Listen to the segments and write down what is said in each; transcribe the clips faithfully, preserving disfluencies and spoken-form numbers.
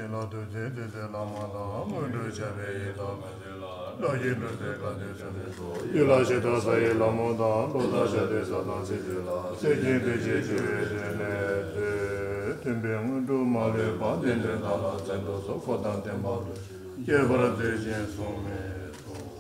ལ་ཐུགས་རྗེ་ཆེ་ཟེར་བླ་མ་དང་། སྔོན་འགྲོ་བྱ་བའི་ཡི་དམ་མ་བྱེད་ལ། བདག་གིས་འགྲོ་སའི་དཀའ་སྡུག་ཚུར་མི་རྟོགས། ཡུལ་ལ་ཞེ་དྲག་ས་ཡི་ལྷ་མོ་དང་། ལོ་ཟླ་ཞག་དུས་ས་དང་ཚེས་བཅུ་ལ། སྲས་ཆེན་དེ་བཞིན་སྤྱི་བོའི་དྲུང་ནས་བཏུད། མཐུན་པའི་དངོས་གྲུབ་མ་ལུས་པ། བདེ་འབྲིང་དག་ལ་བརྩོན་འགྲུས་སོགས། འཁོར་དང་བསྟན་པ་ལུས་ཤིང་། ཁྱད་པར་མཛད་ཅིང་སྲུང་མའི་ཚོགས།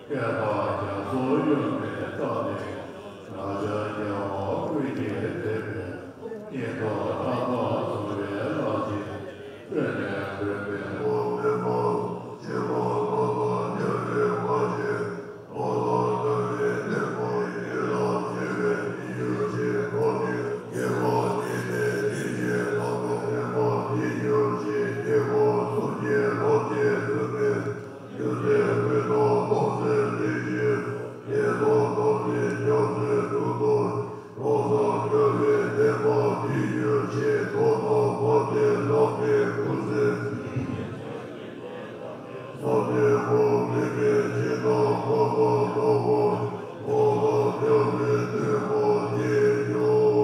བསྐལ་པ་རྒྱ་མཚོ་གཡོ་མེད་རྟག་ཏུ། བདག་ཅག་རྒྱལ་བ་ཀུན་གྱིས་དད་པས། སྙིང་ཐག་ཏག་ཏག་བཟོ་བའི་ལྷ་ཆེན། ཐོས་ནས་ཕན་པའི་འོ་མེ་མ། ཆེན་པོ་ཐོབ་པར་བྱ་བའི་མ་ཆེན། ཐོབ་ཐང་ལྟ་བའི་ནད་མ་ཡིན་ལ། ཆེ་བའི་ཉེ་ཡུལ་ཆེ་ཐོབ་ནས། ཉེས་པ་ཉེས་ནས་ཉེས་ཆེན་ཐོབ་པའི་ཉེས་པ་ཉེ་ཡུལ་ཆེ། ཉེས་པ་སུམ་ཆེན་ལོག་ཆེན་ཚུལ་མིན། རྒྱུ་མཚན་མི་མཐོང་རྟོགས་ཚེ་ལས་ཀྱི། ཉེས་རྟོགས་རྟོགས་ནས་སྐྱོབ་ཚེ་ཐུགས་རྟོགས། རྟོགས་སམ་སྐྱོབ་པའི་ནད་མ་ཉེ་ཡུལ་ཆེ། རྟོགས་དང་བབ་སྟེ་ལག་པའི་ཁུ་སིམ། སོ་ནས་ཁོང་མི་མེད་ཕྱི་ནང་འཁོར་དང་འགྲོ་བ། རྟོགས་དང་སྐྱོབ་པའི་ནད་མ་ཉེ་ཡུལ།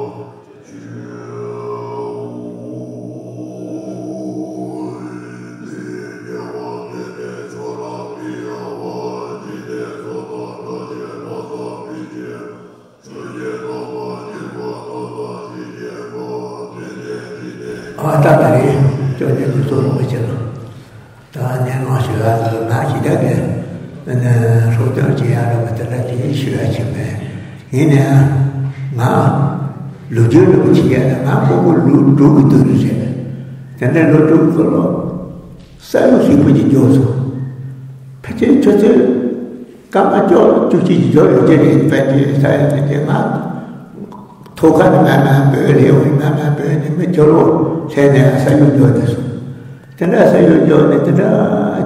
ཨ་ད་ད་རེད། ཅོ་ཅན་དུ་ཚོ་ལོངས་པའི་ཕྱིར། ད་ནས་ནང་ཞུ་ཡ་ད་ང་ཞིག་ད་གི་ནི་སྲོག་སྐྱོན་བྱེད་ཡ་ར་མི་དེ་འདྲ་དེ་ཞུ་ཡ་ཆེ་མེད། ཡིན་ནའང་ང་ལོ་རྒྱུས་རིང་པོ་བྱེད་ཡ་ན་ང་ཕྲུ་གུ་ལོ་དྲུག་གི་དུས་རེད། དེ་འདྲ་ལོ་དྲུག་གི་ལོ་ས་ཡོམ་ཞིག་པོ་ཅིག་འབྱུང་སོང་། ཕལ་ཆེར་ཆུ་ཚོད་སྐར་མ་བཅུ་བཅུ་གཅིག་ཅིག་འབྱོར་ཡོད་ཀྱི་རེད། ཕལ་ཆེར་ས་ཡོམ་དེ་དེ་ང་ཐོག་ཁ་ནས་མར་མར་བུད་རེད། འོ་མར་མར་བུད་ནས་མི་ཁྱོ་རོ་ལྷན་ནས་ས་ཡོམ་འབྱོར་དེ་སོང་། དེ་འདྲ་ས་ཡོམ་འབྱོར་ནས་དེ་འདྲ་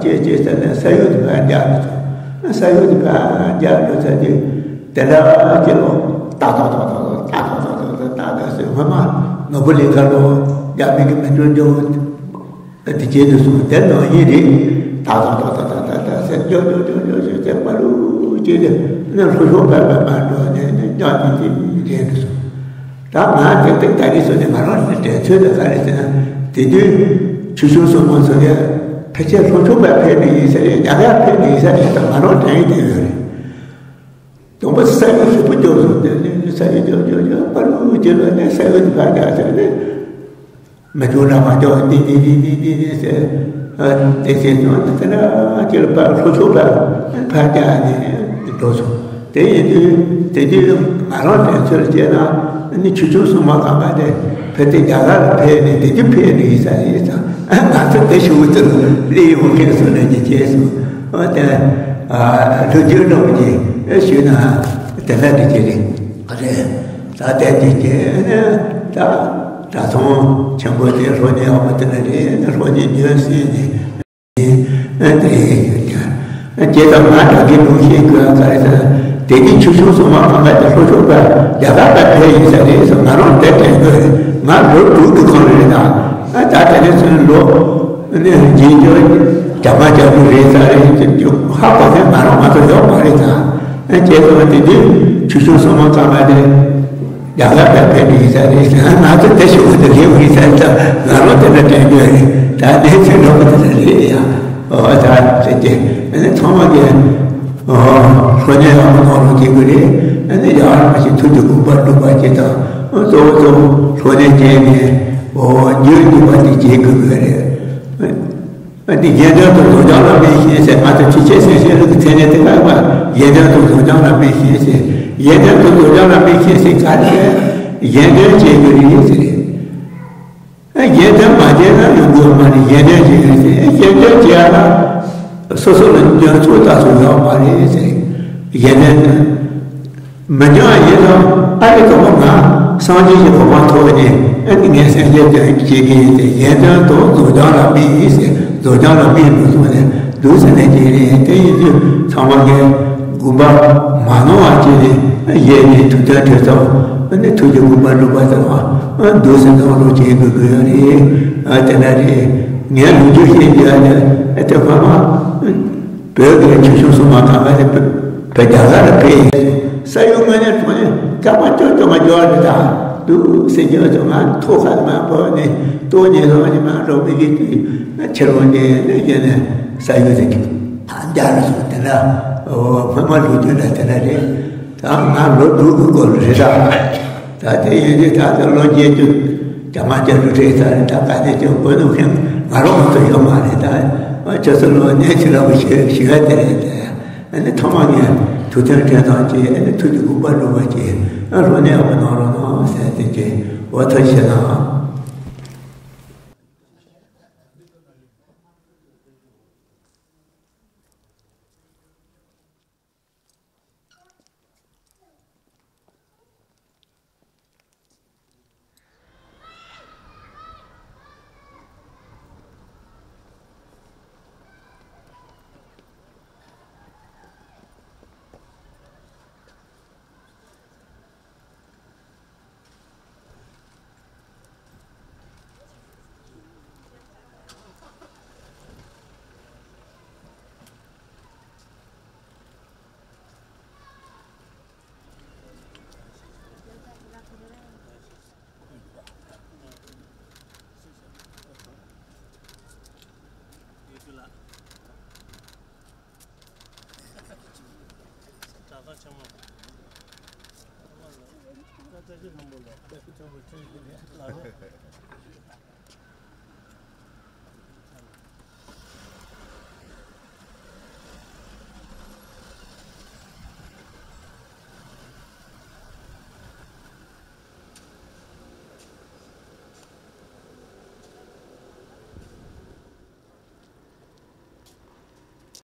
བྱས་བྱས་ཟེར་ནས་ས་ཡོམ་དེ་ཕར་རྒྱག་ནས་སོང་། ས་ཡོམ་དེ་ཕར་རྒྱག་འགྲོ་ཚར་དུས་དེ་འདྲ་ཁྱེད་ལོ་ཏག་ཏག་ཏག་ཏག་ཏག་ཏག་ཏག་ཏག་ཏག་ཟེར། སྔོན་མ་ནོར་བུ་གླིང་ཁ་ལོ་རྒྱ་མི་གི་མི་འགྲོ་འགྲོ། དེ་བྱས་དུས་སུ་དེ་ནང་བཞིན་རེད། ཏག་ཏག་ཏག་ཏག་ཏག་ཏག་ཟེར་འཇོག་འཇོག་འཇོག་འཇོག་ཞེས་ཟེར་པ་རུ་བྱས་ཏེ་ནི་ལྷོ་ཕྱོགས་ཕར་ཕར་ཕར་འགྲོ་ནས་ནི་འཇོག་ཅིག་ཅིག་རེད་འདུག་སོང་། ད་ང་དེ་དེ་ད་རེས་སོ་ནས་ང་རང་ནི་དྲན་ཚོད་ད་ག་རེ་ཟེར་ན། དེ་དུས་ཆུ་ཆུང་སོ་མ་སོ་ནས་ཕལ་ཆེར་ལྷོ་ཕྱོགས་ཕར་ཕེབས་ནས་ཡིན་ས་རེད། རྒྱ་གར་ཕེབས་ནས་ཡིན་ས་རེད། ད་ང་རང་དྲན་ཡོད་དེ་ཡོད་རེད། དང་པོ་ས་ཡོམ་ཞིག་པོ་འབྱུང་སོང་། དེ་ནས་ས་ཡོམ་འབྱུང་འབྱུང་འབྱུང་པ་རུ་བྱས་ལ་ནས་ས་ཡོམ་དེ་ཕར་རྒྱག་ཟེར་ནས། མི་འགྱུར་ལ་མ་འགྱུར་འདི་འདི་འདི་འདི་འདི་འདི་ཟེར། དེ་ཟེར་ཙང་དེ་ལ་ཁྱེད་ལ་ཕར་ལྷོ་ཕྱོགས་ཕར་ཕར་རྒྱག་ནས་འགྲོ་སོང་། དེ་ཡིན་དུས་དེ་དུས་ང་རང་དྲན་ཚོད་བྱས་ན་ནི་ཆུ་ཆུང་སོ་མ་གང་ག་དེ་ཕལ་ཆེར་རྒྱ་གར་ལ་ཕེབས་ནས་དེ་དུས་ཕེབས་ནས་ཡིན་ས་རེད་ཙང་། ང་ཚོ་དེ་ཞུ་ཚུལ་ལས་ཡོང་མཁན་སོ་ནས་ཀྱི་བྱས་སོང་། དེ་ལྷོ་རྒྱུད་ནང་གི་ཞུས་ན་དེ་འདྲ་འདི་ཅི་རེད། རེད། ད་ལྟའི་འདི་སྐྱེས་ནས་ད་ད་ཚོང་ཆེན་པོ་དེ་ལྷོ་ནས་ཡོང་བ་དེ་འདྲ་རེད། ལྷོ་ནས་ཉོས་ཟིན་ནས་དེ་ཡིན་ཀྱང་དེ་དང་ང་དྲག་གི་ལུང་ཤེས་དགོས་ག་རེ་ཟེར་ན། དེ་གི་ཆུ་ཆུང་སོ་མ་གང་ག་དེ་ལྷོ་ཕྱོགས་པ་རྒྱ་གར་པ་དེ་ཡིན་ས་རེད་ཟེར། ང་རང་དེ་དྲན་དགོས་རེད། ང་ལོ་དྲུག་གི་གོང་རེད་ད། ད་དེ་ནས་ཚུར་ལོ་ནས་རྗེས་འཇོག་རྒྱ་མ་རྒྱ་བོ་རེད་ས་རེད་ཅེས་ཧ་གོ་མཁན་ང་རང་མ་གཏོགས་ཡོད་མ་རེད་ད། ཨ་ཁྱེད་ཚོ་དེ་དུས་ཆུ་ཆུང་སོ་མ་གང་ག་དེ་རྒྱ་གར་པའི་ཕན་ནུས་ཡིན་ས་རེད། ང་ཚོ་དེ་ཞུ་བ་དེ་ལེགས་ཡིན་ས་རེད། ད་ང་རང་དེ་འདྲ་དྲན་རྒྱུ་རེད། ད་གནས་ཚུལ་འགྲོ་བ་དེ་འདྲ་རེད་ཡ། ཨོ་ད་ཟེར་གྱི་ཨ་ནི་ཚང་མ་གི་ཨོ་ལྷོ་ནས་ཡང་མ་གཏོང་རོགས་བྱེད་དགོས་རེད། ཨ་ནི་ཡང་མ་ཞིག་ཐུགས་ཀྱི་དགོངས་པ་སྒྲུབ་པ་བྱེད་དང་། ཨོ་གཙོ་བོ་གཙོ་བོ་ལྷོ་ནས་བྱས་ནས་ཨོ་རྒྱུད་སྒྲུབ་པ་དེ་བྱེད་དགོས་ཀྱི་རེད། འདི་གཞན་དོན་དུ་རྫོགས་བྱང་ལ་དམིགས་ཤིང་ཟེར། ང་ཚོ་ཁྲིད་ཆེན་སེང་ཤེས་ལུགས་ཀྱི་མཚན་ཉིད་དེ་ལ་བ། གཞན་དོན་དུ་རྫོགས་བྱང་ལ་དམིགས་ཤིང་ཟེར། གཞན་དོན་དུ་རྫོགས་བྱང་ལ་དམིགས་ཤིང་ཟེར་ག་རེ་ཟེར། གཞན་དོན་བྱེད་དགོས་རེད་ཟེར། གཞན་དོན་མ་བྱས་ན་ཡོང་དགོས་མ་རེད། གཞན་དོན་བྱེད་དགོས་ཟེར། གཞན་དོན་བྱེད་ཡ་ལ་སོ་སོ་ལ་འདོད་ཚུལ་ལྟ་ཚུལ་ཡོད་མ་རེད་ཟེར། གཞན་དོན་མི་འགྱུར་བ་ཡིན་ནོ། ཨ་རེ་གོ་མ་ང་སངས་རྒྱས་ཀྱི་གོ་འཕང་ཐོབ་ནས་ཨ་ནི་ངས་སེམས་ཅན་དོན་བྱེད་ཀྱི་ཡིན་ཏེ། གཞན་དོན་དུ་རྫོགས་བྱང་ལ་དམིགས་ཡིན་ཟེར། རྫོགས་བྱང་ལ་དམིགས་འགྲོ་སོང་ནས་འདུག་ཟེར་ནས་ཀྱི་རེད། དེ་ཡིན་དུས་ཚང་མ་གིས་དགོངས་པ་མ་ནོར་བ་བྱས་ནས་ཡེ་ནས་ཐུགས་དོན་དྲན་ཙམ་ཨ་ནི་ཐུགས་ཀྱི་དགོངས་པ་སྒྲུབ་པ་ཙམ་ཨ་འདུག་ཟེར་ནས་བློ་བྱེད་དགོས་ཀྱི་ཡོད་རེད། ཨ་དེ་འདྲ་རེད། ངས་ལོ་རྒྱུས་བཤད་རྒྱུ་ཡ་དེ་ཨ་དེ་ཁོ་མ། བོད་ཀྱི་ཆོས་སྐྱོང་སྲུང་མ་གང་ག་དེ་བོད་རྒྱ་གར་ལ་ཕེབས་ཡིན། ས་ཡོམ་ངོས་ནས་དྲངས་ནས་སྐར་མ་བཅོ་བཅོ་ལྔ་འགྱོ་བ་རེད། ད་འདུག་སེ་འགྱོ་ཚོ་ང་ཐོག་ཁ་མ་བབས་ནས་ལྟོ་ཉལ་ལོག་ནས་མ་འགྲོ་མི་གི་དུས་ང་ཕྱིར་ལོག་ནས་ནས་བྱས་ནས་ས་ཡོམ་ཟེར་གྱི་ཨ་འདྲ་རེད་སོང་། དེ་འདྲ་འོ་སྔོན་མ་ལོ་རྒྱུས་འདྲ་དེ་འདྲ་རེད། ད་ང་ལོ་དྲུག་གི་སྐོར་རེད་ད། ད་དེ་ཡིན་དུས་ད་ལྟ་ལོ་བརྒྱད་ཅུ་གྱ་ལྔ་གྱ་དྲུག་ཁྲིད་ཚར་རེད། ད་ག་ནས་ཀྱང་གོ་ནུབ་མཁན་ང་རང་མ་གཏོགས་ཡོད་མ་རེད། ད་ཁྱོད་ཚོ་ལོ་ཉེ་ཆེ་ར་བ་ཞུ་ཞུ་ཡ་དེ་རེད། ད་ ཨ་ནི་ཐོག་མ་ངས་ཐུགས་རྟེན་སྤྲད་སྟངས་ཀྱིས་ཨ་ནི་ཐུགས་ཀྱི་དགོངས་པ་སྒྲུབ་པ་གྱིས་ཨ་རོགས་ནས་ཡག་པོ་གནང་རོགས་གནང་ཟེར་དེ་གྱིས་འོ་ཐུགས་རྗེ་གནང་།